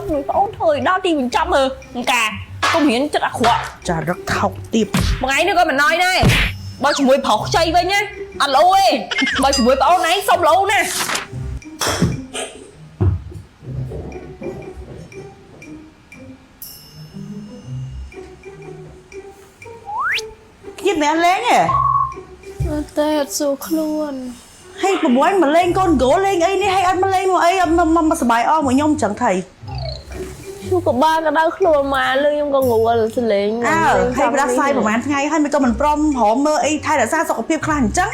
ត់មួយប្អូនធ្វើឲ្យដល់ទីបញ្ចប់មើលអង្ការកុំរៀនចិត្តអាក្រក់ ចារឹកថោកទាប មួយថ្ងៃនេះក៏មិនណយដែរបើជាមួយប្រុសខ្ចីវិញណាអត់ល្អទេបើជាមួយប្អូនឯងសុំល្អណាស់ គៀបអ្នកលេងហ៎ អត់ទេអត់សួរខ្លួន ហើយប្រមួយមកលេងកូនហ្គោលលេងអីនេះហើយអត់មកលេងមកអីអត់មកមកសប្បាយអស់មួយខ្ញុំចឹងថៃ ឈូក៏បានក៏ដៅខ្លួនមកលឺខ្ញុំក៏ងួលសលេង អើហើយផ្ដាសាយប្រហែលថ្ងៃហើយមិនក៏មិនព្រមរមមើលអីថែរក្សាសុខភាពខ្លះអញ្ចឹង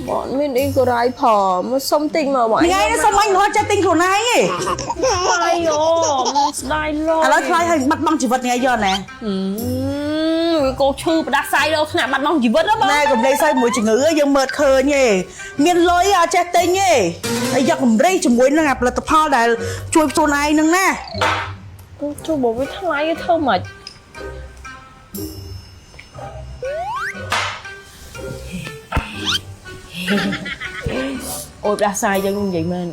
បងមានអ៊ីកូរ៉ៃផងមកសុំតិចមកបង ថ្ងៃនេះសុំអញរហូតចេះទិញខ្លួនឯងឯង អាយអូស្ដាយល ឥឡូវថ្លៃហើយបាត់បង់ជីវិតថ្ងៃយកណា វាកោឈឺផ្ដាសាយដល់ថ្នាក់បាត់បង់ជីវិតហ៎បង ណែកំលេសើមួយជំងឺយើងមើលឃើញឯងមានលុយអត់ចេះទិញឯងហើយយកកម្រិះជាមួយនឹងអាផលិតផលដែលជួយខ្លួនឯងហ្នឹងណា ជួបវាថ្លៃធ្វើម៉េច អូយផ្ដាសាយយើងនិយាយមែន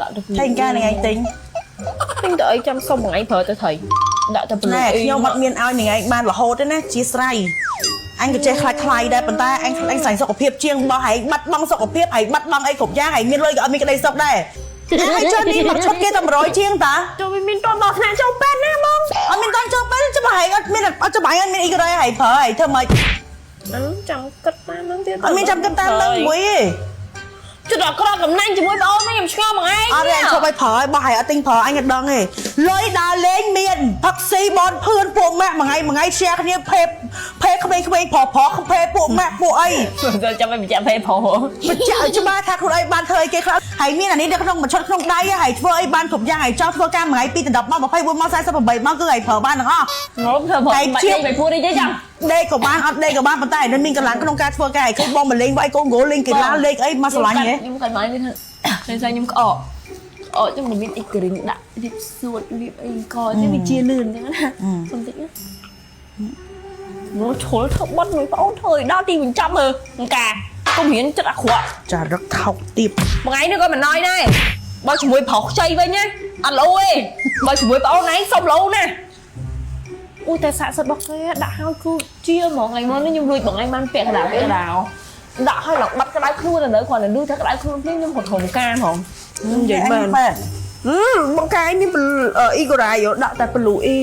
ដាក់ទៅ តែការនឹងឯងទិញ ទិញទៅអីចាំសុំមួយថ្ងៃប្រើទៅត្រីដាក់ទៅ ណែខ្ញុំអត់មានឲ្យនឹងឯងបានរហូតទេណាជាស្រ័យអញក៏ចេះខ្លាចថ្លៃដែរប៉ុន្តែអញអញស្លាញ់សុខភាពជាងបោះឯងបាត់បង់សុខភាពឯងបាត់បង់អីគ្រប់យ៉ាងឯងមានលុយក៏អត់មានក្តីសុខដែរហើយចុះនេះមកឈុតគេតែ100ជាងតា ចូលវាមានតន់ដល់ថ្នាក់ចូលពេទ្យណាបង អត់មានតន់ចូលពេទ្យចាំឯងអត់មានអត់ចាំឯងអត់មានអីក៏ដោយឯងប្រើឯងធ្វើម៉េច អឺចាំគិតតាមហ្នឹងទៀត អត់មានចាំគិតតាមនឹងមួយទេ ចិត្តអាក្រក់កំណាញ់ជាមួយប្អូននេះខ្ញុំឆ្ងល់មួយឯង អត់ទេអញឈប់ឲ្យប្រើឲ្យបោះឲ្យអត់ទិញប្រើអញអត់ដឹងទេលុយដើរលេងមានផឹកស៊ីបនភឿនពួកម៉ាក់មួយថ្ងៃមួយថ្ងៃ share គ្នាភេភេក្មេងៗប្រុសប្រុសភេពួកម៉ាក់ពួកអី ចាំឲ្យបញ្ជាក់ភេប្រុស បញ្ជាក់ឲ្យច្បាស់ថាខ្លួនឯងបានធ្វើអីគេខ្លះហើយមានអានេះនៅក្នុងមួយឈុតក្នុងដៃហើយធ្វើអីបានគ្រប់យ៉ាងហើយចង់ធ្វើការមួយថ្ងៃ2ដល់10ម៉ោង24ម៉ោង48ម៉ោងគឺឲ្យប្រើបានទាំងអស់ ងំធ្វើប្រុសបាច់ដេកไปพูดអីទេចាំ ដេកក៏បានអត់ដេកក៏បានប៉ុន្តែនៅមានកម្លាំងក្នុងការធ្វើការឲ្យឃើញបងមកលេងវាយកូនហ្គោលលេងកីឡាលេងអីមកស្រឡាញ់ហ៎ ខ្ញុំកាត់មកនេះថាតែស្អីខ្ញុំក្អកក្អកចឹងមិនមានអ៊ីក្រីងដាក់រៀបសួតរៀបអីកទេវាជាលឿនចឹងណាសុំតិចណាមកឈុលធ្វើបត់មួយប្អូនធ្វើឲ្យដល់ទីបញ្ចប់មើលអង្ការកុំរៀនចិត្តអាក្រក់ ចារឹកថោកទាប មួយថ្ងៃនេះក៏មិនណយដែរបើជាមួយប្រុសខ្ចីវិញណាអត់ល្អទេបើជាមួយប្អូនឯងសុំល្អណាស់អូតែសាក់សិតរបស់គេដាក់ឲ្យគឺជាហ្មងថ្ងៃមុននេះខ្ញុំលួចបងឯងបានពាក់កណ្ដាលពាក់កណ្ដាលដាក់ឲ្យឡើងបាត់ក្តៅខ្លួនទៅនៅគ្រាន់តែលឺថាក្តៅខ្លួនភ្លាមខ្ញុំរត់ធំការហ្មងនិយាយមែន មែន បងកាយនេះអ៊ីកូរ៉ាយោដាក់តែប្លូអ៊ី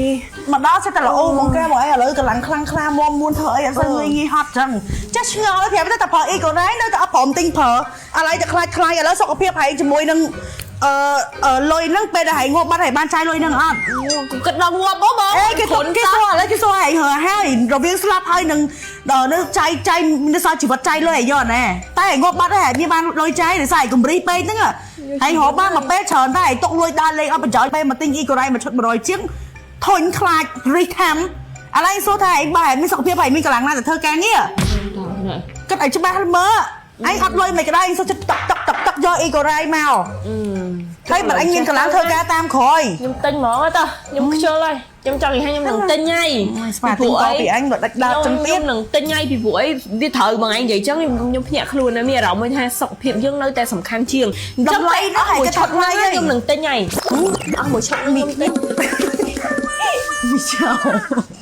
មកដល់សិតតែល្អមកកែមកអីឥឡូវកម្លាំងខ្លាំងក្លាមមួនធ្វើអីអត់សូវងាយងាយហត់ចឹងចេះឆ្ងល់ប្រាប់តែតែប្រើអីក៏ដែរនៅតែអត់ព្រមទិញប្រើឥឡូវតែខ្លាចថ្លៃឥឡូវសុខភាពហើយជាមួយនឹងអឺលុយហ្នឹងពេលដែលហើយងាប់បាត់ហើយបានចាយលុយហ្នឹងអត់ គិតដល់ងាប់បងបង អេគេទុកគេសួរឥឡូវគេសួរហែងហើហើយរវាងស្លាប់ហើយនឹងដល់នៅចាយចាយនៅសល់ជីវិតចាយលុយឲ្យយកណែតែហែងងាប់បាត់ហើយមានបានលុយចាយដោយសារឯងកម្រីពេកហ្នឹងហើយរកបានមកពេលច្រើនតែឯងទុកលុយដើរលេងអត់ប្រយោជន៍ពេលមកទិញអ៊ីកូរ៉ៃមួយឈុត100ជាងធុញខ្លាចរិះថាំឥឡូវសួរថាឯងបើឯងមានសុខភាពហើយមានកម្លាំងណាទៅធ្វើការងារគិតឲ្យច្បាស់មើលឯងអត់លុយមិនក៏ដោយឯងសុខចិត្តតឹកតឹកតឹកតឹកយកអ៊ីកូរ៉ៃមកហើយបើឯងមានកម្លាំងធ្វើការតាមក្រោយ ខ្ញុំទិញហ្មងតោះខ្ញុំខ្ជិលហើយខ្ញុំចង់និយាយខ្ញុំនឹងទិញហើយ ស្មាទិញតពីអញបើដាច់ដើមចឹងទៀត ខ្ញុំនឹងទិញហើយពីព្រោះអីវាត្រូវបងឯងនិយាយចឹងខ្ញុំភ្ញាក់ខ្លួនណាមានអារម្មណ៍មួយថាសុខភាពយើងនៅតែសំខាន់ជាង តម្លៃនោះហើយគេថាថ្លៃហើយ ខ្ញុំនឹងទិញហើយអស់មួយឈុតខ្ញុំទិញ មីចោ